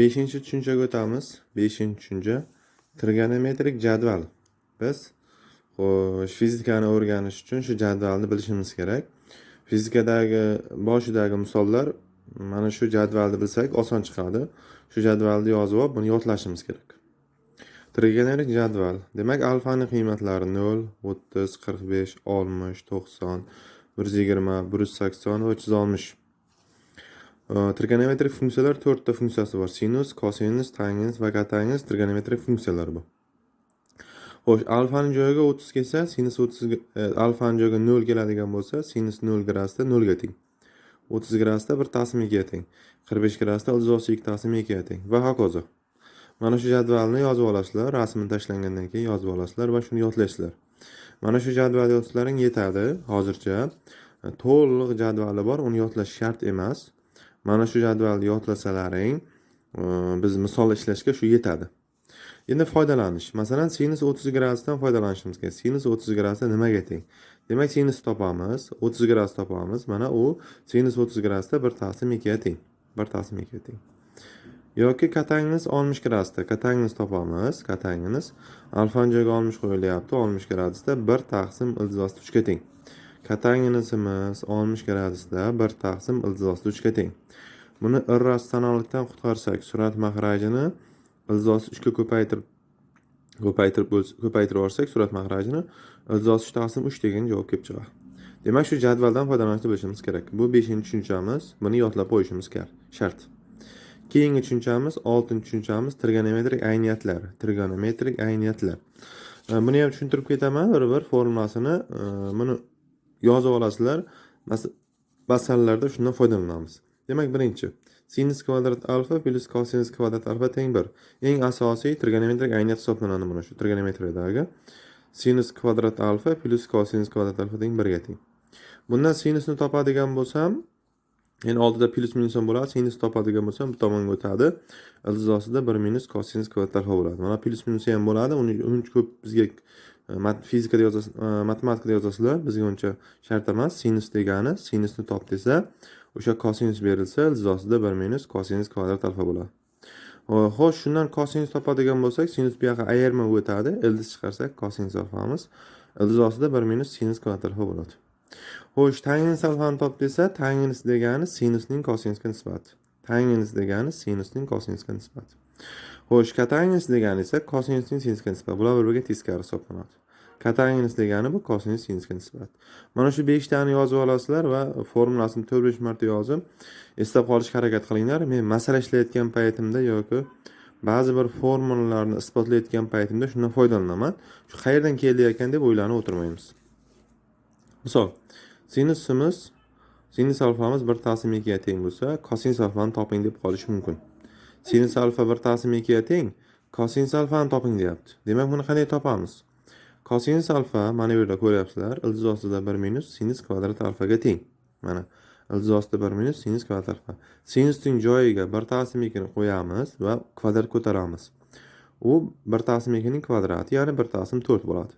Beshinchi tushunchaga o'tamiz. Beshinchi tushuncha: trigonometrik jadval. Biz, xo'sh, fizikani o'rganish uchun shu jadvalni bilishimiz kerak. Fizikadagi boshidagi misollar mana shu jadvalni bilsak, oson chiqadi. Shu jadvalni yozib olib, buni yodlashimiz kerak. Trigonometrik jadval. Demak, alfani qiymatlari 0, 30, 45, 60, 90, 120, 180 va 360. Trigonometrik funksiyalar, to'rtta funksiyasi bor: sinus, kosinus, tangens va kotangens trigonometrik funksiyalar bu. Xo'sh, alfani joyiga 30 kelsa, sinus 30, alfani joyiga 0 keladigan bo'lsa, sinus 0 gradusda 0 ga teng. 30 gradusda 1 taqsim 2 ga teng. 45 gradusda 2 taqsim 2 ga teng va hokazo. Mana shu jadvalni yozib olasizlar, rasmini tashlangandan keyin yozib olasizlar va shuni yodlaysizlar. Mana shu jadvalni yozsalaring yetadi hozircha. To'liq jadvali bor, uni yodlash shart emas. Mana shu jadvalni yodlasalaring, biz misol ishlashga shu yetadi. Endi foydalanish. Masalan, sinus 30 gradusdan foydalanishimiz kerak. Sinus 30 gradusda nimaga teng? Demak, sinus topamiz, 30 gradus topamiz. Mana u sinus 30 gradusda 1 taqsim 2 ga teng. 1 taqsim 2 ga teng. Yoki kotangens 60 gradusda kotangens topamiz. Kotangens, alfani joyiga 60 qo'yilyapti. 60 gradusda 1 taqsim ildiz osti 3 ga teng. Kotangensimiz 60 gradusda 1 taqsim ildiz osti 3 ga teng. Buni irratsionallikdan qutqarsak, surat mahrajini ildiz osti 3 ga ko'paytirib ko'paytirib yuborsak, surat mahrajini ildiz osti 3 taqsim 3 degan javob kelib chiqadi. Demak, shu jadvaldan foydalanishni bilishimiz kerak. Bu beshinchi tushunchamiz. Buni yodlab qo'yishimiz shart. Keyingi tushunchamiz, oltinchi tushunchamiz: trigonometrik ayniyatlar. Trigonometrik ayniyatlar. Buni ham tushuntirib ketaman bir bir formulasini. Buni yozib olasizlar. Masalalarda shundan foydalanamiz. Demak, birinchi: sinus kvadrat alfa plyus kosinus kvadrat alfa teng 1. Eng asosiy trigonometrik ayniyat hisoblanadi mana shu trigonometriyadagi. Sinus kvadrat alfa plyus kosinus kvadrat alfa teng 1 ga teng. Bundan sinusni topadigan bo'lsam, endi oldida plyus minus ham bo'ladi. Sinus topadigan bo'lsam, bu tomonga o'tadi. Ildiz ostida 1 minus kosinus kvadrat alfa bo'ladi. Mana plyus minusi ham bo'ladi. Uni uncha ko'p bizga fizikada yozasiz, matematikada yozasizlar, bizga uncha shart emas. Sinus degani, sinusni top desa, o'sha kosinus berilsa, ildiz ostida 1 minus kosinus kvadrat alfa bo'ladi. Xo'sh, shundan kosinus topadigan bo'lsak, sinus bu yoqqa ayirma o'tadi. Ildiz chiqarsak, kosinus alfamiz ildiz ostida 1 minus sinus kvadrat alfa bo'ladi. Xo'sh, tangens alfani top desa, tangens degani sinusning kosinusga nisbati. Tangens degani sinusning kosinusga nisbati. Xo'sh, kotangens degani esa kosinusning sinusga nisbati. Bular bir-biriga teskari hisoblanadi. Kotangens degani bu kosinus sinusga nisbat. Mana shu beshtani yozib olasizlar va formulasini 4-5 marta yozib, eslab qolishga harakat qilinglar. Men masala ishlayotgan paytimda yoki ba'zi bir formulalarni isbotlayotgan paytimda shundan foydalanaman. Shu qayerdan keldi ekan deb o'ylanib o'tirmaymiz. Misol: sinusimiz, sinus alfamiz 1 taqsim 2 ga teng bo'lsa, kosinus alfani toping deb qolishi mumkin. Sinus alfa 1 taqsim 2 ga teng, kosinus alfani toping deyapti. Demak, buni qanday topamiz? Kosinus alfa, mana bu yerda ko'ryapsizlar, ildiz ostida 1 minus sinus kvadrat alfaga teng. Mana ildiz ostida 1 minus sinus kvadrat alfa. Sinusning joyiga 1 taqsim 2 ni qo'yamiz va kvadrat ko'taramiz. U 1 taqsim 2 ning kvadrati, ya'ni 1 taqsim 4 bo'ladi.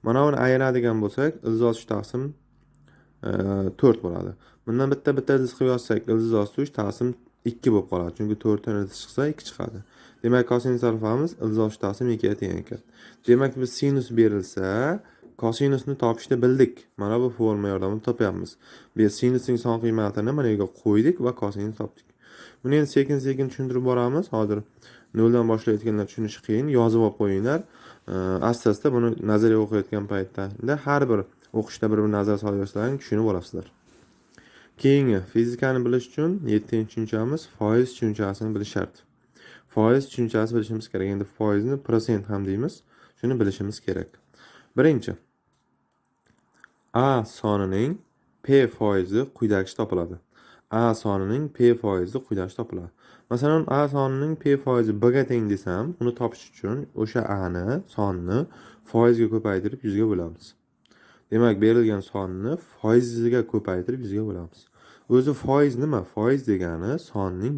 Mana buni ayiradigan bo'lsak, ildiz osti 3 taqsim 4 bo'ladi. Bundan bitta bitta ildiz qilib yozsak, ildiz osti 3 taqsim 2 bo'lib qoladi. Chunki 4 dan ildiz chiqsa, 2 chiqadi. Demak, kosinus alfamiz ildiz osti 3 taqsim 2 ga teng ekan. Demak, biz sinus berilsa, kosinusni topishni bildik. Mana bu formula yordamida topyapmiz. Biz sinusning son qiymatini mana yerga qo'ydik va kosinus topdik. Buni endi sekin-sekin tushuntirib boramiz. Hozir noldan boshlayotganlar tushunishi qiyin. Yozib olib qo'yinglar. Asta-asta buni nazariya o'qiyotgan paytda har bir o'qishda bir-bir nazar solib yursalaring, tushunib olasizlar. Keyingi fizikani bilish uchun 7 tushunchamiz: foiz tushunchasini bilish shart. Foiz tushunchasi bilishimiz kerak. Endi foizni prosent ham deymiz. Shuni bilishimiz kerak. Birinchi: A sonining p foizi quyidagicha topiladi. A sonining p foizi quyidagicha topiladi. Masalan, A sonining p foizi b ga teng desam, uni topish uchun o'sha a ni, sonni foizga ko'paytirib 100 ga bo'lamiz. Demak, berilgan sonni foiziga ko'paytirib 100 ga bo'lamiz. O'zi foiz nima? Foiz degani sonning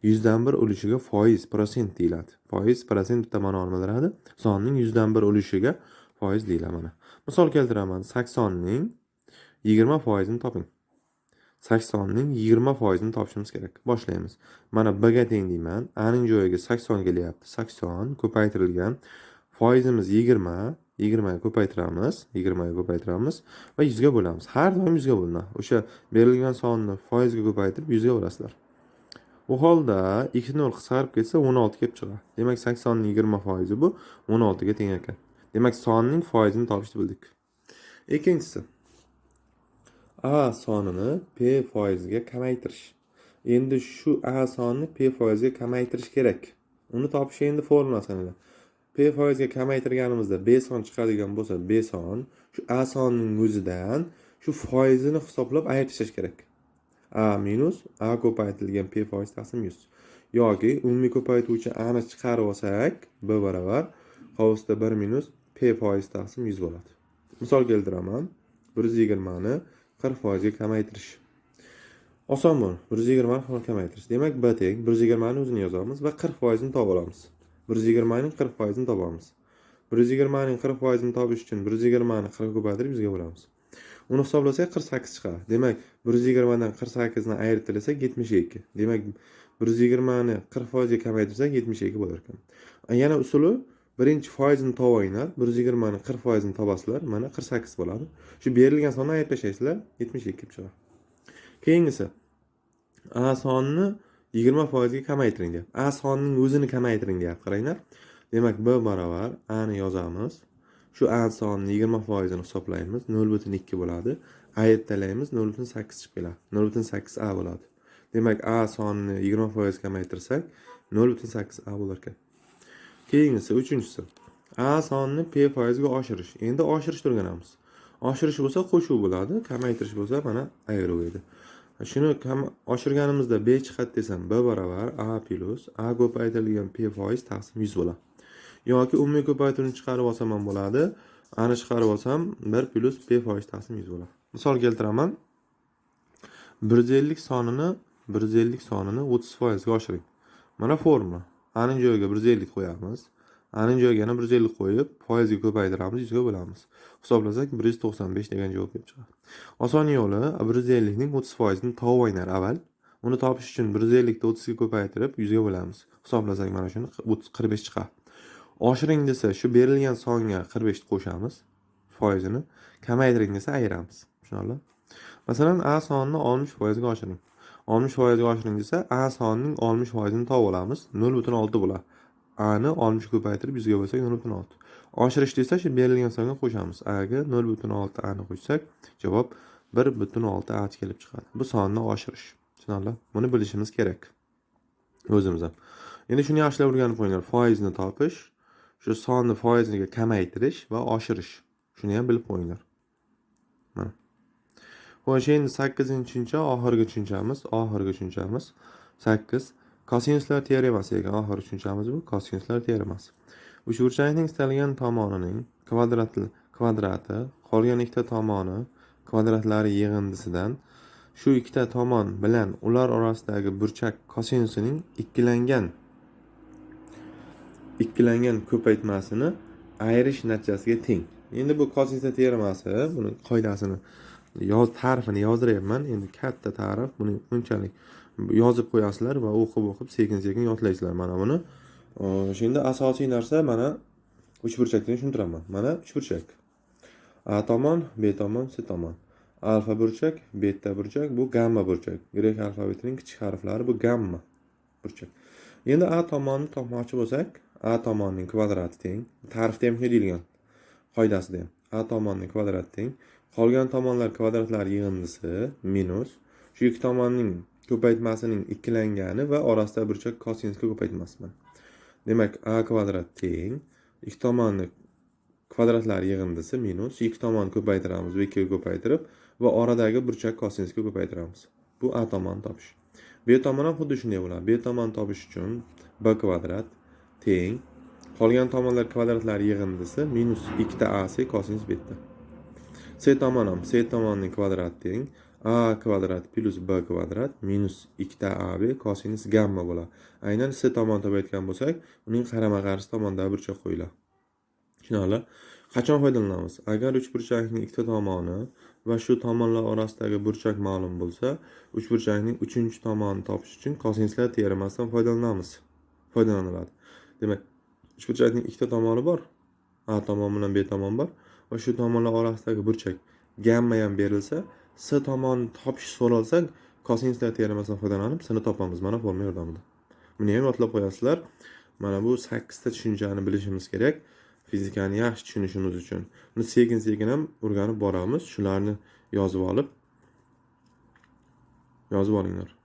1/100 ulushiga foiz, prosent deyiladi. Foiz, prosent bitta ma'noni bildiradi. Sonning 1/100 ulushiga foiz deyiladi mana. Misol keltiraman. 80 ning 20 foizini toping. 80ning 20%ni topishimiz kerak. Boshlaymiz. Mana b ga teng deyman. A ning joyiga 80 kelyapti. 80 ko'paytirilgan foizimiz 20, 20 ga ko'paytiramiz, 20 ga ko'paytiramiz va 100 ga bo'lamiz. Har doim 100 ga bo'linadi. O'sha berilgan sonni foizga ko'paytirib 100 ga bo'lasizlar. U holda 2 0 qisqarib ketsa 16 kelib chiqadi. Demak, 80 ning 20% bu 16 ga teng ekan. Demak, sonning foizini topishni bildik. Ikkinchisi, A sonini P foiziga kamaytirish. Endi shu A sonini P foiziga kamaytirish kerak. Uni topish endi formulasi qanday? P foizga kamaytirganimizda B son chiqadigan bo'lsa, B son shu A sonning o'zidan shu foizini hisoblab ayirib tashlash kerak. A minus A ko'paytirilgan P foiz taqsim 100. Yoki umumiy ko'paytuvchi A ni chiqarib olsak, B barobar qovusda 1 minus P foiz taqsim 100 bo'ladi. Misol keltiraman. 120 ni 40 foizga kamaytirish. Oson bu. 120 ni kamaytirish. Demak, B teng 120 ni o'zini yozamiz va 40 foizini topib olamiz. 120 ning 40 foizini topamiz. 120 ning 40 foizini topish uchun 120 ni 40 ko'paytirib 100 ga bo'lamiz. Uni hisoblasak 48 chiqadi. Demak, 120 dan 48 ni ayirib tashlasak 72. Demak, 120 ni 40 foizga kamaytirsak 72 bo'lar ekan. Yana usuli, birinchi foizini topinglar. 120 ni 40 foizini topasizlar. Mana 48 bo'ladi. Shu berilgan sonni ayirib tashlaysizlar, 72 kelib chiqadi. Keyingisi, A sonini 20 foizga kamaytiring deyapti. A sonining o'zini kamaytiring deyapti. Qaranglar. Demak, B barobar A ni yozamiz. Shu A sonini 20 foizini hisoblaymiz. 0,2 bo'ladi. Ayirib tashlaymiz, 0,8 chiqib keladi. 0,8 A bo'ladi. Demak, A sonini 20 foiz kamaytirsak 0,8 A bo'lar ekan. Keyingisi, uchinchisi. A sonini P foizga oshirish. Endi oshirishni o'rganamiz. Oshirish bo'lsa qo'shuv bo'ladi, kamaytirish bo'lsa mana ayiruv edi. Shuni oshirganimizda B chiqadi desam, B barobar A plus A ko'paytirilgan P foiz taqsim 100 bo'ladi. Yoki umumiy ko'paytiruvni chiqarib olsam ham bo'ladi. A ni chiqarib olsam 1 plus P foiz taqsim 100 bo'ladi. Misol keltiraman. 150 sonini 150 sonini 30 foizga oshiring. Mana formula. A ning joyiga 150 qo'yamiz. A ning joyiga yana 150 qo'yib, foizga ko'paytiramiz, 100 ga bo'lamiz. Hisoblasak 195 degan javob kelib chiqadi. Oson yo'li, 150 ning 30 foizini topib olinglar avval. Uni topish uchun 150 ni 30 ga ko'paytirib 100 ga bo'lamiz. Hisoblasak mana shuni 30 45 chiqadi. Oshiring desa, shu berilgan songa 45 ni qo'shamiz foizini. Kamaytiring desa ayiramiz. Tushunarli? Masalan, A sonini 60 foizga oshiring. 60 foizga oshiring desa, A sonining 60 foizini topib olamiz. 0,6 bo'ladi. A ni 60 ko'paytirib 100 ga bo'lsak 0,6. Oshirish desa, shu berilgan songa qo'shamiz. A ga 0,6 A ni qo'shsak, javob 1,6 A kelib chiqadi. Bu sonni oshirish. Tushunarli? Buni bilishimiz kerak. O'zimiz ham. Endi shuni yaxshilab o'rganib qo'yinglar. Foizni topish, shu sonni foiziga kamaytirish va oshirish. Shuni ham bilib qo'yinglar. Mana. Xo'sh, endi 8-tushuncha, oxirgi tushunchamiz 8 kosinuslar teoremasi ekan. Oxirgi tushunchamiz bu kosinuslar teoremasi. Uchburchakning istalgan tomonining kvadrati qolgan ikkita tomoni kvadratlari yig'indisidan shu ikkita tomon bilan ular orasidagi burchak kosinusining ikkilangan ko'paytmasini ayirish natijasiga teng. Endi bu kosinuslar teoremasi, buni qoidasini yoz, ta'rifini yozdiryapman. Endi katta ta'rif, buni unchalik yozib qo'yasizlar va o'qib o'qib sekin sekin yodlaysizlar mana buni. Endi asosiy narsa, mana uchburchakni tushuntiraman. Mana uchburchak. A tomon, B tomon, C tomon. Alfa burchak, beta burchak, bu gamma burchak. Grek alfabetining kichik harflari, bu gamma burchak. Endi A tomonni topmoqchi bo'lsak, A tomonning kvadrati teng. Ta'rifda ham shunday deyilgan. Qoidasida ham. A tomonning kvadrati teng qolgan tomonlar kvadratlari yig'indisi minus shu ikki tomonning ko'paytmasining ikkilangani va orasida burchak kosinusga ko'paytmasi bilan. Demak, A kvadrat teng ikki tomonni kvadratlari yig'indisi minus ikki tomonni ko'paytiramiz, bu ikkiga ko'paytirib va oradagi burchak kosinusga ko'paytiramiz. Bu A tomonni topish. B tomon ham xuddi shunday bo'ladi. B tomonni topish uchun B kvadrat teng qolgan tomonlar kvadratlari yig'indisi minus ikkita AC kosinus beta. C tomon ham, C tomonning kvadrati teng A kvadrat plyus B kvadrat minus ikkita AB kosinus gamma bo'ladi. Aynan C tomonni topayotgan bo'lsak, uning qarama qarshi tomondagi burchak qo'yiladi. Tushunarli? Qachon foydalanamiz? Agar uchburchakning ikkita tomoni va shu tomonlar orasidagi burchak ma'lum bo'lsa, uchburchakning uchinchi tomonini topish uchun kosinuslar teoremasidan foydalanamiz. Foydalaniladi. Demak, uchburchakning ikkita tomoni bor. A tomon bilan B tomon bor va shu tomonlar orasidagi burchak gamma ham berilsa, S tomonini topish so'ralsa, kosinuslar teoremasidan foydalanib S ni topamiz mana formula yordamida. Buni ham yodlab qo'yasizlar. Mana bu 8 ta tushunchani bilishimiz kerak fizikani yaxshi tushunishimiz uchun. Buni sekin-sekin ham o'rganib boramiz. Shularni yozib olib, yozib olinglar.